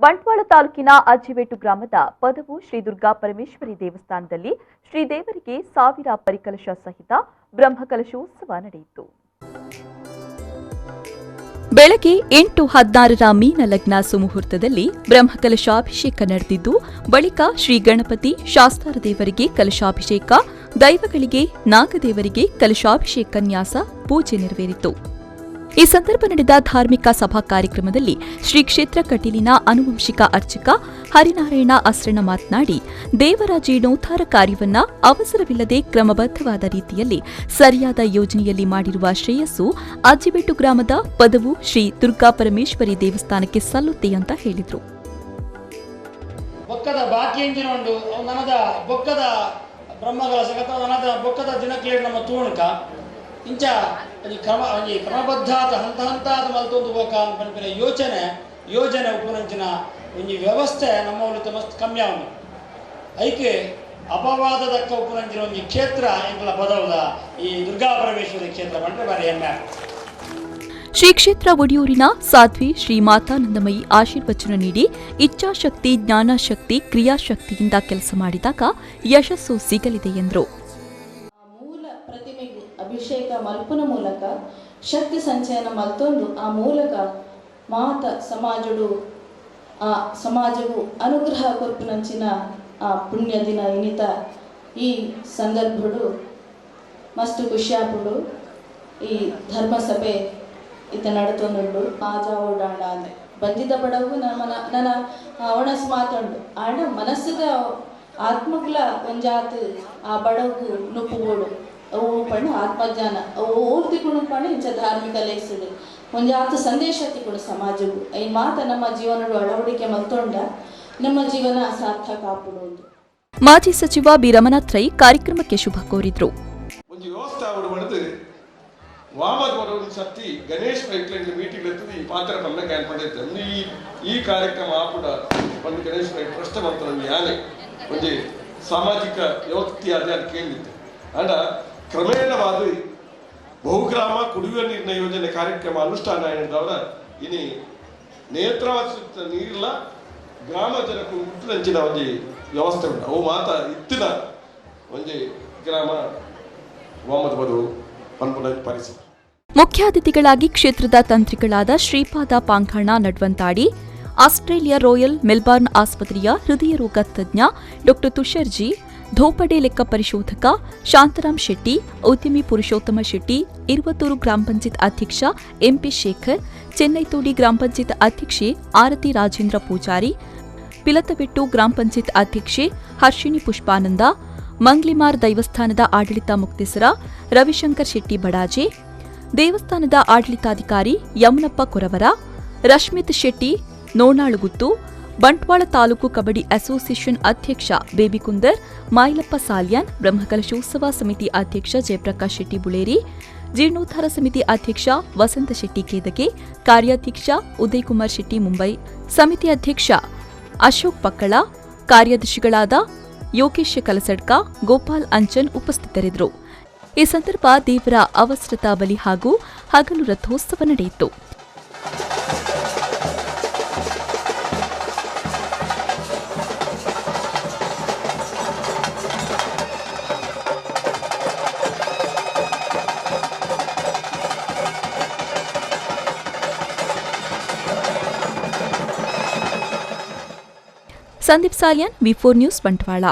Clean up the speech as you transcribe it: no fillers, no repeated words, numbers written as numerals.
Bantwal ತಾಲೂಕಿನ ಅಜ್ಜಿಬೆಟ್ಟು ಗ್ರಾಮದ ಪದವು ಶ್ರೀ ದುರ್ಗಾ ಪರಮೇಶ್ವರಿ ದೇವಸ್ಥಾನದಲ್ಲಿ ಶ್ರೀದೇವರಿಗೆ 1000 ಪರಿಕಲಶ ಸಹಿತ ಬ್ರಹ್ಮಕಲಶೋತ್ಸವ ನಡೆಯಿತು. ಬೆಳಗ್ಗೆ 8:16ರ ಮೀನ ಲಗ್ನ ಸುಮುಹೂರ್ತದಲ್ಲಿ ಬ್ರಹ್ಮಕಲಶಾಭಿಷೇಕ ನಡೆದಿದ್ದು, ಬಳಿಕ ಶ್ರೀ ಗಣಪತಿ ಶಾಸ್ತಾರ ದೇವರಿಗೆ ಕಲಶಾಭಿಷೇಕ, ದೈವಗಳಿಗೆ, ನಾಗದೇವರಿಗೆ ಕಲಶಾಭಿಷೇಕ ನ್ಯಾಸ ಪೂಜೆ ನೆರವೇರಿತು. ಈ ಸಂದರ್ಭ ನಡೆದ ಧಾರ್ಮಿಕ ಸಭಾ ಕಾರ್ಯಕ್ರಮದಲ್ಲಿ ಶ್ರೀ ಕ್ಷೇತ್ರ ಕಟೀಲಿನ ಆನುವಂಶಿಕ ಅರ್ಚಕ ಹರಿನಾರಾಯಣ ಅಸ್ರಣ್ಣ ಮಾತನಾಡಿ, ದೇವರ ಜೀರ್ಣೋದ್ಧಾರ ಕಾರ್ಯವನ್ನ ಅವಸರವಿಲ್ಲದೆ ಕ್ರಮಬದ್ಧವಾದ ರೀತಿಯಲ್ಲಿ ಸರಿಯಾದ ಯೋಜನೆಯಲ್ಲಿ ಮಾಡಿರುವ ಶ್ರೇಯಸ್ಸು ಅಜ್ಜಿಬೆಟ್ಟು ಗ್ರಾಮದ ಪದವು ಶ್ರೀ ದುರ್ಗಾ ಪರಮೇಶ್ವರಿ ದೇವಸ್ಥಾನಕ್ಕೆ ಸಲ್ಲುತ್ತೆ ಅಂತ ಹೇಳಿದರು. ಬೊಕ್ಕದ ಬಾಕಿ ಎಂಜಿನ ಉಂಡು. ಅವು ನನದ ಬೊಕ್ಕದ ಬ್ರಹ್ಮಗಳ ಸಗತ ನನದ ಬೊಕ್ಕದ ದಿನಕ್ಲೇಡ್ ನಮ್ಮ ತೂಣಕ ಇಂಚ ಒಂಜಿ ಕ್ರಮ, ಒಂಜಿ ಕ್ರಮಬದ್ಧಾತ ಹಂತ ಹಂತಾದ ಮಲ್ತೊಂದು ಬೋಕ ಪನ್ಪಿನ ಯೋಚನೆ, ಯೋಜನೆ ಉಪ್ಪುನಂಚಿನ ಒಂಜಿ ವ್ಯವಸ್ಥೆ ನಮ್ಮ ಉಳಿತ ಮಸ್ತ್ ಕಮ್ಮಿ ಆವನು. ಐಕೆ ಅಪವಾದದಕ್ಕ ಉಪ್ಪುನಂಚಿನ ಒಂಜಿ ಕ್ಷೇತ್ರ ಎಂಕಲ ಪದವುದ ಈ ದುರ್ಗಾ ಪರಮೇಶ್ವರಿ ಕ್ಷೇತ್ರ ಪಂಡ್ರೆ ಬಾರಿ ಹೆಮ್ಮೆ. ಶ್ರೀ ಕ್ಷೇತ್ರ ಒಡಿಯೂರಿನ ಸಾಧ್ವಿ ಶ್ರೀ ಮಾತಾನಂದಮಯಿ ಆಶೀರ್ವಚನ ನೀಡಿ, ಇಚ್ಛಾಶಕ್ತಿ, ಜ್ಞಾನಶಕ್ತಿ, ಕ್ರಿಯಾಶಕ್ತಿಯಿಂದ ಕೆಲಸ ಮಾಡಿದಾಗ ಯಶಸ್ಸು ಸಿಗಲಿದೆ ಎಂದರು. ಆ ಮೂಲ ಪ್ರತಿಮೆಗೆ ಅಭಿಷೇಕ ಮಲ್ಪುನ ಮೂಲಕ ಶಕ್ತಿ ಸಂಚಯನ ಮಲ್ತೊಂದು, ಆ ಮೂಲಕ ಮಾತ ಸಮಾಜಡು ಆ ಸಮಾಜವು ಅನುಗ್ರಹ ಕೊರ್ಪುನಂಚಿನ ಆ ಪುಣ್ಯ ದಿನ ಇನಿತ. ಈ ಸಂದರ್ಭಡು ಮಸ್ತ್ ಖುಷಿಯಾಪುಂಡು. ಈ ಧರ್ಮಸಭೆ ಇತ್ತ ನಡತೊಂದುಂಡು. ಆಜಾವುಡಾಂಡ ಅಂದ್ರೆ ಬಂಜಿದ ಬಡವು ನಮ್ಮ ನನ್ನ ಒಣಸು ಮಾತುಂಡು. ಆಂಡ ಮನಸ್ಸುದ ಆತ್ಮಗ್ಲ ಒಂಜಾತ್ ಆ ಬಡವು ನುಪ್ಪುಗೋಡು. ಅವು ಪಂಡ ಆತ್ಮಜ್ಞಾನ. ಅವು ಓಲ್ ತಿಕ್ಕುಂಡು ಪಂಡ ಇಂಚ ಧಾರ್ಮಿಕ ಲೇಸುಡು ಒಂಜಾತ್ ಸಂದೇಶ ತಿಕ್ಕುಂಡು ಸಮಾಜವು. ಈ ಮಾತ ನಮ್ಮ ಜೀವನಡು ಅಳವಡಿಕೆ ಮಲ್ತೊಂಡ ನಮ್ಮ ಜೀವನ ಸಾರ್ಥಕ ಆಪುಂಡು. ಮಾಜಿ ಸಚಿವ ಬಿ ರಮನಾಥ್ ರೈ ಕಾರ್ಯಕ್ರಮಕ್ಕೆ ಶುಭ ಕೋರಿದರು. ಒಂಜಿ ವ್ಯವಸ್ಥೆ ಆವಡು ಪಂಡ್ದು ವಾಮದ್ ಒಂದು ಸರ್ತಿ ಗಣೇಶ್ ರೈಟ್ಲೆಂಗ್ ಮೀಟಿಂಗ್ ಇರ್ತದೆ. ಈ ಪಾತ್ರ ಪನ್ನ can ಪಂಡಿತ್ತು ಈ ಈ ಕಾರ್ಯಕ್ರಮ ಆಪುಡ ಒಂದು ಗಣೇಶ್ ರೈ ಪ್ರಶ್ನೆ ಮಾಡ್ತಾರೆ. ಯಾನೆ ಒಂಜಿ ಸಾಮಾಜಿಕ ವ್ಯಕ್ತಿ ಅದೇ ಅದು ಕೇಳಿತ್ತು. ಅಂಡ ಕ್ರಮೇಣವಾದ ಬಹುಗ್ರಾಮ ಕುಡಿಯುವ ನೀರಿನ ಯೋಜನೆ ಕಾರ್ಯಕ್ರಮ ಅನುಷ್ಠಾನ ಆಗಿದ್ದವರ ಇನಿ ನೇತ್ರಾವತಿ ನೀರ್ಲ ಗ್ರಾಮ ಜನಕ್ಕೆ ಮುಟ್ಟುನಂಚಿನ ಒಂಜಿ ವ್ಯವಸ್ಥೆ ಉಂಟು. ಅವು ಮಾತ ಇತ್ತಿನ ಒಂಜಿ ಗ್ರಾಮ ವಾಮದ ಬದು ಪನ್ಪುನ ಪರಿಸ್ಥಿತಿ. ಮುಖ್ಯಾತಿಥಿಗಳಾಗಿ ಕ್ಷೇತ್ರದ ತಂತ್ರಿಗಳಾದ ಶ್ರೀಪಾದ ಪಾಂಖಾಣ ನಡ್ವಂತಾಡಿ, Australia royal Melbourne ಆಸ್ಪತ್ರೆಯ ಹೃದಯ ರೋಗ ತಜ್ಞ ಡಾ ತುಷರ್ಜಿ, ಧೋಪಡೆ ಲೆಕ್ಕ ಪರಿಶೋಧಕ ಶಾಂತರಾಮ್ ಶೆಟ್ಟಿ, ಉದ್ಯಮಿ ಪುರುಷೋತ್ತಮ ಶೆಟ್ಟಿ, ಇರುವತ್ತೂರು ಗ್ರಾಮ ಪಂಚಾಯತ್ ಅಧ್ಯಕ್ಷ ಎಂಪಿ ಶೇಖರ್, ಚೆನ್ನೈತೋಡಿ ಗ್ರಾಮ ಪಂಚಾಯತ್ ಅಧ್ಯಕ್ಷೆ ಆರತಿ ರಾಜೇಂದ್ರ ಪೂಜಾರಿ, ಪಿಲತಬೆಟ್ಟು ಗ್ರಾಮ ಪಂಚಾಯತ್ ಅಧ್ಯಕ್ಷೆ ಹರ್ಷಿಣಿ ಪುಷ್ಪಾನಂದ, ಮಂಗ್ಲಿಮಾರ್ ದೈವಸ್ಥಾನದ ಆಡಳಿತ ಮುಕ್ತೇಸರ ರವಿಶಂಕರ್ ಶೆಟ್ಟಿ ಬಡಾಜೆ, ದೇವಸ್ಥಾನದ ಆಡಳಿತಾಧಿಕಾರಿ ಯಮುನಪ್ಪ ಕೊರವರ, ರಶ್ಮಿತ್ ಶೆಟ್ಟಿ ನೋಣಾಳುಗುತ್ತು, ಬಂಟ್ವಾಳ ತಾಲೂಕು ಕಬಡ್ಡಿ ಅಸೋಸಿಯೇಷನ್ ಅಧ್ಯಕ್ಷ ಬೇಬಿ ಕುಂದರ್, ಮಾಯಿಲಪ್ಪ ಸಾಲ್ಯಾನ್, ಬ್ರಹ್ಮಕಲಶೋತ್ಸವ ಸಮಿತಿ ಅಧ್ಯಕ್ಷ ಜಯಪ್ರಕಾಶ್ ಶೆಟ್ಟಿ ಬುಳೇರಿ, ಜೀರ್ಣೋದ್ಧಾರ ಸಮಿತಿ ಅಧ್ಯಕ್ಷ ವಸಂತ ಶೆಟ್ಟಿ ಕೇದಗೆ, ಕಾರ್ಯಾಧ್ಯಕ್ಷ ಉದಯಕುಮಾರ್ ಶೆಟ್ಟಿ ಮುಂಬೈ, ಸಮಿತಿ ಅಧ್ಯಕ್ಷ ಅಶೋಕ್ ಪಕ್ಕಳ, ಕಾರ್ಯದರ್ಶಿಗಳಾದ ಯೋಗೇಶ್ ಕಲಸಡ್ಕ, ಗೋಪಾಲ್ ಅಂಚನ್ ಉಪಸ್ಥಿತರಿದ್ದರು. ಈ ಸಂದರ್ಭ ದೇವರ ಅವಸರತ ಬಲಿ ಹಾಗೂ ಹಗಲು ರಥೋತ್ಸವ ನಡೆಯಿತು. Sandeep Salian, V4 news, Bantwal.